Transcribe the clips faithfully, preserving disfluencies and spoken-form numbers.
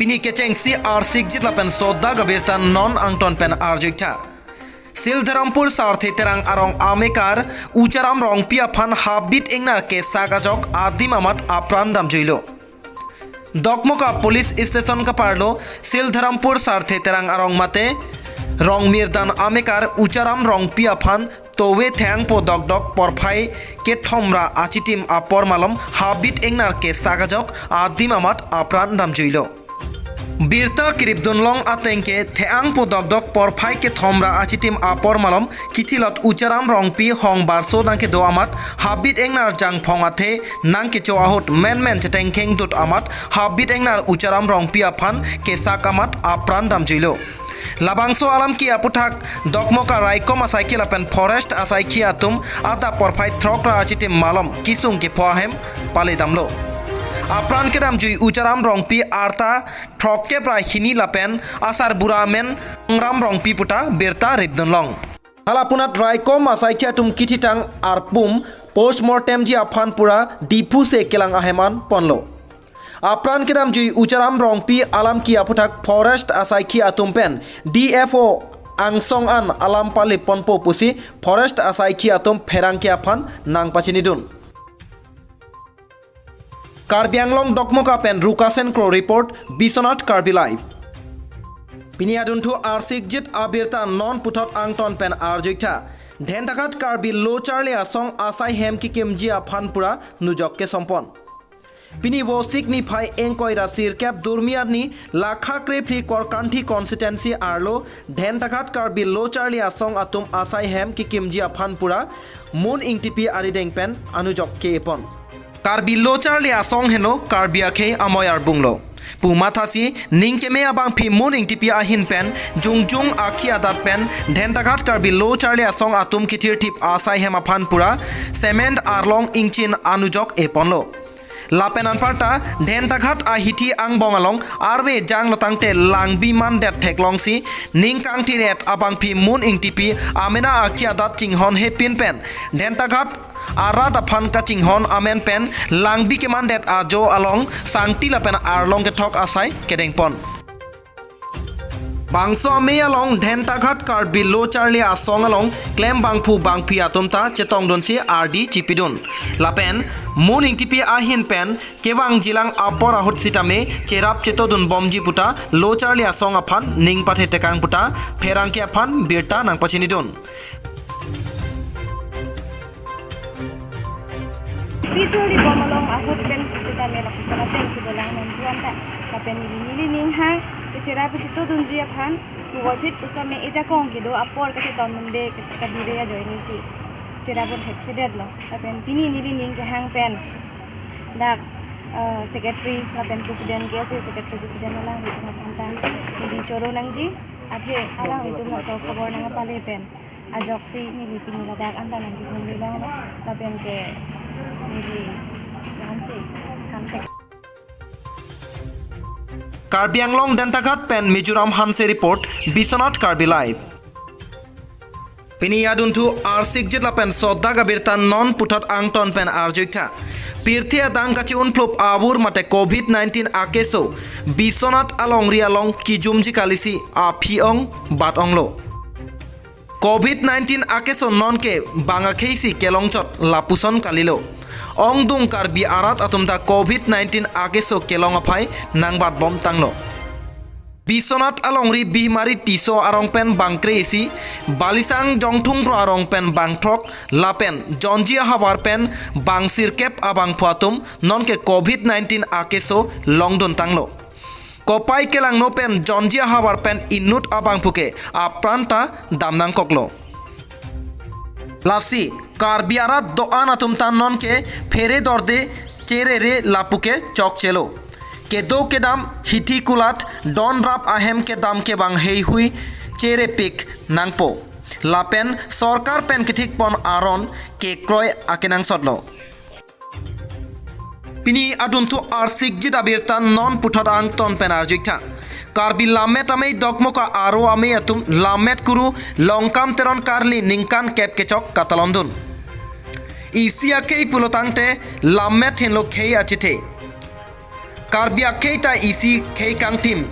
Pini kechengsi arsikjit lapen sodak abirta non angton pen arjuiktha. Sildharampur Sarthe Terang arong amekar Ucharam Rongpi aphan habit ingnar kesak ajok adim amat apran damjuilo. Dokmoka Police Station kaparlo Sildharampur Sarthe Terang arong mate Rongmirdan amekar Ucharam Rongpi aphan tove thengpo dokdok porphai kethom ra achitim apor malom habit ingnar kesak ajok adim amat apran damjuilo. Birta kiripdunlong atengke thengpo dokdok porphai kethom ra achitim apor malom kithilot Ucharam Rongpi hong barso nangkedo amat habit ingnar jangphong athe nangkecho ahut menmen chetengkheng dut amat habit ingnar Ucharam Rongpi aphan kesak amat apran damjuilo. Labangso alam ke aputhak Dokmoka raikom asaikhi lapen forest asaikhi atum adap porphai throk ra achitim malom kisung kepho ahem pale damlo. Apran kedamjui Ucharam Rongpi arta throkkep ra hini lapen asarbura amen Ram Rongpi puta birta ripdunlong. Halapunat raikom asaikhi atum kithitang arpum postmortemji aphan pura Diphu se kelang ahem an ponlo. Apran kedamjui Ucharam Rongpi alam ke aputhak forest asaikhi atum pen D F O angsong an alam pale ponpo pusi forest asaikhi atum pherangke aphan nangpachinidun. Karbi Anglong Dokmoka pen Rukasen Kro report, Biswanath Karbi Live. Pini adunthu arsikjit abirta non puthot angton pen arjuiktha. Dentaghat Karbi Lo Charli Asong asai hem kekimji aphan pura nujok kesompon. Pini Vosik niphai ingkoi ra sirkep durmi arni lakha krephli Korkanthi constituency arlo Dentaghat Karbi Lo Charli Asong atum asai hem kekimji aphan pura Mon Ingtipi arideng pen anujok kepon. Karbi Lo Charli Asong henlo Karbi akhei amoi arbunglo pu mathasi ning keme abangphi Mon Ingtipi ahin pen jongjung akhi adat pen Dentaghat Karbi Lo Charli Asong atum kithirthip asai hem aphan pura cement arlong ingchin anujok eponlo. Lapen anparta Dentaghat ahithi angbong along arve janglotangte langbi mandet theklongsi ning kangthir-et abangphi Mon Ingtipi amena akhi adat chinghon hepin pen Dentaghat arat aphan kachinghon amen pen langbi kemandet ajo along sangti lapen arlong kethok asai kedengpon. Bangso amei along Dentaghat Karbi Lo Charli Asong along klem bangphu bangphi atum ta chetongdunsi ardi chipidun. Lapen Mon Ingtipi ahin pen kevangjilang apor ahut sitame cherap chetodunbomji puta Lo Charli Asong aphan ning pathetekang puta pherangke aphan birta nangpachinidun. Pi chori bom along ahut pen sitame lapuson ateng si dolang non tuan ta. Lapen neli neli ning ha kechera pi chetodunji aphan puvoiphit pusitame ejakong kedo apor kachetondunde kadire ajoine si cherap un hekthedetlo. Lapen pini neli ning kehang pen dak, eh, secretary lapen president, K S A secretary president alanglitum aphan ta neli choro nangji. Athe alanglitum laso khobor nangpale pen ajoksi neli pini ladak anta nangkehumri longlo, lapen ke neli nangsi thank you. Karbi Anglong Dentaghat pen Mizoram Hanse report, Biswanath Karbi Live. Pini adunthu arsikjit lapen sodak abirta non puthot angton pen arjuiktha. Pirthe adang kachi-unphlup avur mate covid nineteen akeso Biswanath alongri along kijumji kalisi aphi-ong bat-onglo. Covid nineteen akeso nonke bang akheisi kelongchot lapuson kalilo. Ongdung Karbi arat atum ta covid nineteen akeso kelong aphai nangbatbom tanglo. Biswanath alongri Bihmari Tisso arong pen bang kre-isi, Balisang Jongthungpro arong pen bang throk, lapen Jonji ahavar pen bang sirkep abangphu atum nonke covid nineteen akeso longdun tanglo. Kopai kelangno pen Jonji ahavar pen inut abangphu ke apran ta dam nangkoklo. Lasi Karbi arat do-an atum ta nonke phere dorde cherere lapu ke chokchelo. Kedo kedam hithi kulat don rap ahem kedam kevang heihui cherepik nangpo. Lapen sorkar pen kethikpon aron kekroi akenangsotlo. Pini adunthu arsikjit abirta non puthot angton pen arjuiktha. Karbi lammet amei Dokmoka aro amei atum lammet kuru Longkam Teron Karli ningkan kep kechok katalondun. Isi akhei pulotangte lammet henlo khei achethe. Karbi akhei ta isi khei kangthim.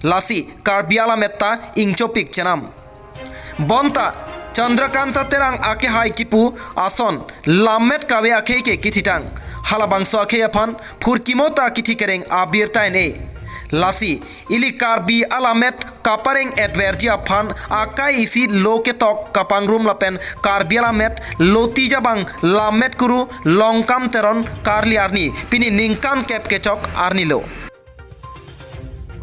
Lasi Karbi alammet ta ingchopik chenam. Bonta Chandrakanta Terang akehai kipu ason lammet kave akhei ke kithitang. Halabangso akhei aphan phurkimo ta kithi kereng abirta en-e. Lasi ili Karbi alammet kapareng etverji aphan akai isi lo ketok kapangrum lapen Karbi alammet lotijabang lammet kuru Longkam Teron karli arni pini ningkan kep kechok arni lo.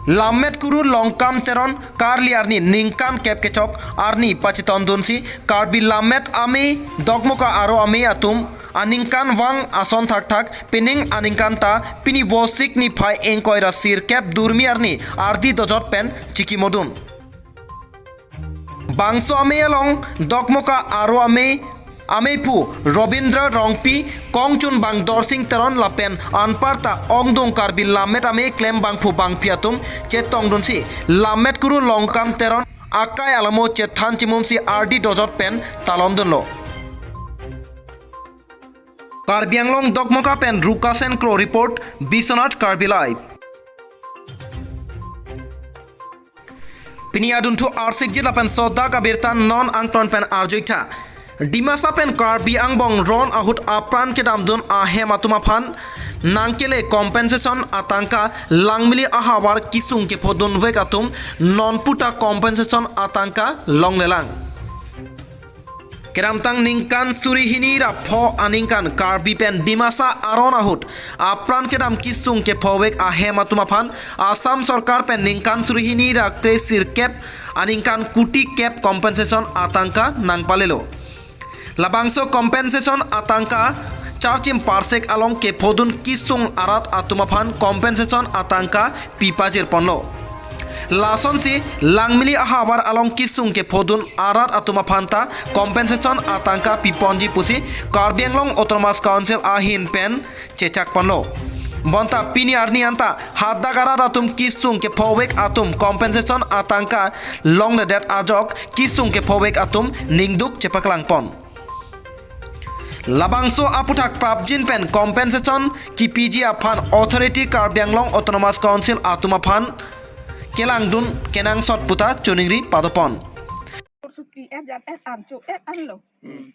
Lammet kuru Longkam Teron karli arni ningkan kep kechok arni pachetondunsi Karbi lammet amei, Dokmoka Aro Amei atum aningkanvang ason thakthak pining aningkan ta pini Vosik niphai ingkoi ra sirkep durmi arni ardi dojot pen chikimodun. Bangso amei along Dokmoka Aro Amei, ameiphu Robindra Rongpi, kongchunbang Dorsing Teron lapen anparta ongdung Karbi lammet amei klembangphu bangphi atum chetongdunsi lammet kuru Longkam Teron akai alamo chethan chimumsi ardi dojot pen talondunlo. Karbi Anglong Dokmoka pen Rukasen Kro report, Biswanath Karbi Live. Pini adunthu arsikjit lapen sodak abirta non angton pen arjuitha. Dimasa pen Karbi angbong ron ahut apran kedamdun ahem atum aphan nangkele compensation atangka Langmili ahavar kisung kephodunvek atum nonputa compensation atangka longlelang. Kedamtang ningkan suri hini ra pho aningkan Karbi pen Dimasa aron ahut apran kedam kisung kephovek ahem atum aphan Assam sorkar pen ningkan suri hini ra kre sirkep aningkan kuti kep compensation atangka nangpalelo. Labangso compensation atangka charchim parsek along kephodun kisung arat atum aphan compensation atangka pipajirponlo. Lasonsi Langmili ahavar along kisung kephodun arat atum aphan ta compensation atangka piponji pusi Karbi Anglong Autonomous Council ahin pen chechakponlo. Bonta pini arni anta hadak arat atum kisung kephovek atum compensation atangka longledet ajok kisung kephovek atum ningduk chepaklangpon. Labangso aputhak prapjin pen compensation kipiji aphan authority Karbi Anglong Autonomous Council atum aphan kelangdun kenangsot puta choningri padopon. Suti et jat et an cho et an lo. Hmm.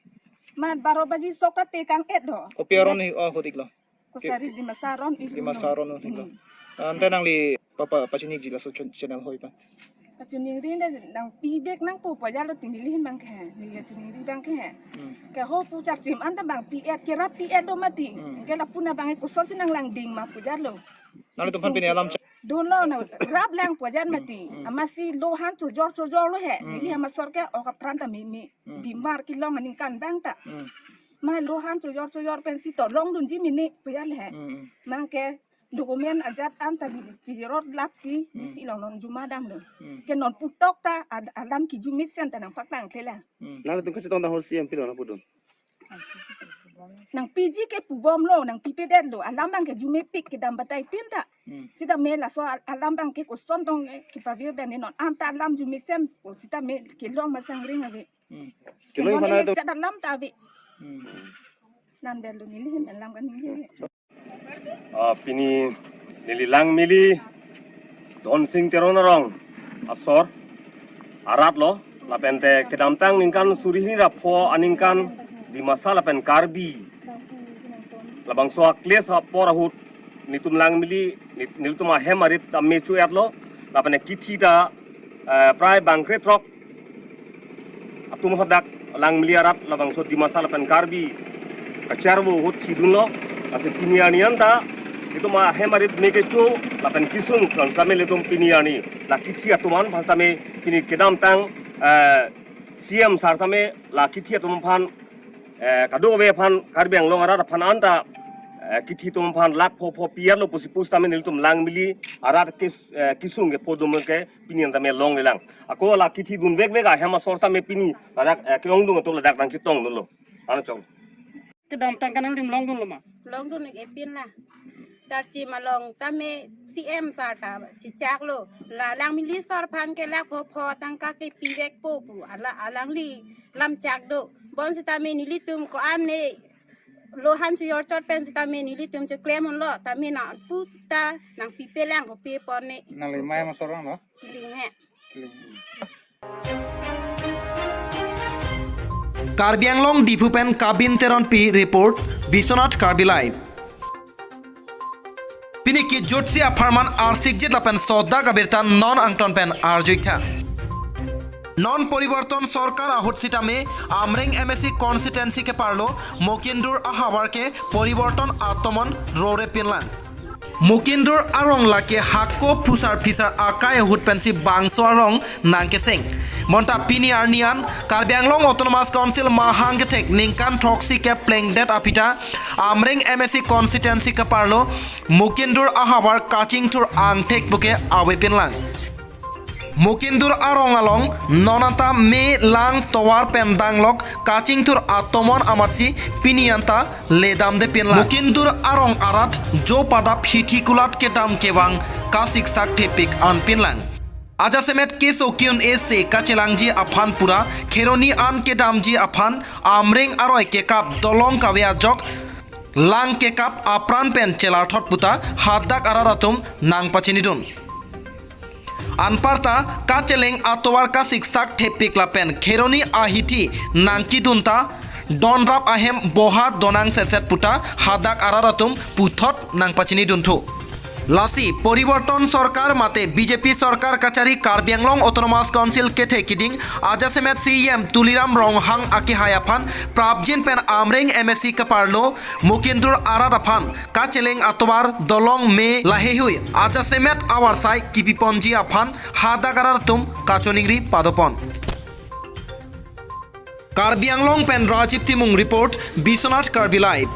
Man baro baji sok ta tekang et do. Kopi aron hi, oh, hodik lo. Kosari Dimasa aron ik Dimasa lo. Aron hodik lo. Hmm. Ante nangli papa pachiniji laso channel hoi pa. Pachiningri ne nangpivek nangpo pajalo ti neli hin bang ke. Neli chiningri bang ke. Hmm. Ke ho pu charchim anta bang pi et kerap pi et do mati. Hmm. Ke lapu na bang koson si nanglangding ma pajalo. Nanglitum aphan pini alam cha- Dolo na rap lang pajat mati. Hmm. Amatsi lo han chojor chojor lo he. Hmm. Neli amat sorkar ok apran ta mimi. Hmm. Bimar kelong aningkan bang ta. Hmm. Ma lo han chojor chojor pensi to longdunji mini pajat le he. Hmm. Bang ke document ajat anta di chirot lapsi, hmm, disi long non juma damlo. Hmm. Ke non putok ta ad-, alam kijumesen ta nangpaklang klela. Hmm. Nanglitum kachetong dang hor C M pilo nangpudun. Nangpiji ke pubomlo, nangpipedetlo, alam bang ke jumepik kedam batai tin ta. Hmm. Sitame laso al-, alam bang ke koson tong, eh, kepavir dan non anta alam jumesen, oh, sitame kelong masang ring ave. Hmm. Kelong mana nek tu? Sat alam ta ave. Hmm. Nan belu neli hin alam kan neli. Ah, pini neli Langmili Donsing Teron arong asor arat lo, lapen te kedamtang ningkan suri hini ra pho aningkan Dimasa lapen Karbi labangso akles apor ahut nelitum Langmili, nel-, nelitum ahem arit ta mechu et lo, lapen kithi ta, eh, prai bangkre throk atum hadak Langmili arat labangso Dimasa lapen Karbi kacharvo ahut thidunlo. Lasi pini arni anta itum ahem arit me kecho lapen kisung kan same ilitum pini arni la kithi atum aphan tame pini kedamtang, eh, C M sir tame la kithi atum aphan, eh, kadokave aphan Karbi Anglong arat aphan anta, eh, kithi atum aphan lakh pho pho pi et lo pusi pusitame nelitum Langmili arat kis-, eh, kisung kephodun ke pini anta me longlelang. Ako la kithi dunvekvek ahem asor tame pini ladak, eh, ke-ongdung atum ladak nangchetongdunlo. Ano chong. Kedamtang ke nanglim longdunlo ma? Longdun ik epin la. Charchim along tame C M sir ta chechaklo. La Langmili sir aphan ke lakh pho pho tangka kepivekpo pu. Ala alangli lam chak do. Bonsitame nelitum ko-an ne Lo han chojor chot pen sitame nelitum cheklem unlo, tame nangputa nangpipelang ko pepon ne. Nangli mai ma sorong lo? Kiling he. Kiling. Karbi Anglong Diphu pen Kabin Teronpi report, Biswanath Karbi Live. Pini kejutsi apharman arsikjit lapen sodak abirta non angton pen arjuitha. Non Poriborton Sorkar ahut sitame Amreng M A C constituency keparlo Mukindur ahavar ke poriborton atomon rore pinlang. Mukindur arong lake hako phusar phisar akai ahut pensi bangso arong nangkeseng. Bonta pini arni an Karbi Anglong Autonomous Council mahang kethek ningkan throksi keplengdet aphi ta Amreng M A C constituency keparlo Mukindur ahavar kachingthur angthek puke avepinlang. Mukindur arong along non anta me, lang, tovar pen danglok kachingthur atomon amatsi pini anta ledamdepinlang. Mukindur arong arat jo padap hithi kulat kedam kevang kasiksak thepik anpinlang. Ajasemet keso ki-un-e se kachelangji aphan pura kheroni an kedamji aphan Amreng aroi kekap dolong kave ajok lang kekap apran pen chelarthot puta hadak arat atum nangpachinidun. Anparta kacheleng atovar kasiksak thepik lapen kheroni ahithi nangkidun ta donrap ahem boha donang setset puta hadak arat atum puthot nangpachinidun thu. Lasi Poriborton Sorkar mate B J P Sorkar kachari Karbi Anglong Autonomous Council kethe kiding ajasemet C E M Tuliram Ronghang akehai aphan prapjin pen Amreng M A C keparlo Mukindur arat aphan kacheleng atovar dolong me laheihui ajasemet avarsai kipiponji aphan hadak arat atum kachoningri padopon. Karbi Anglong pen Rajiv Timung report, Biswanath Karbi Live.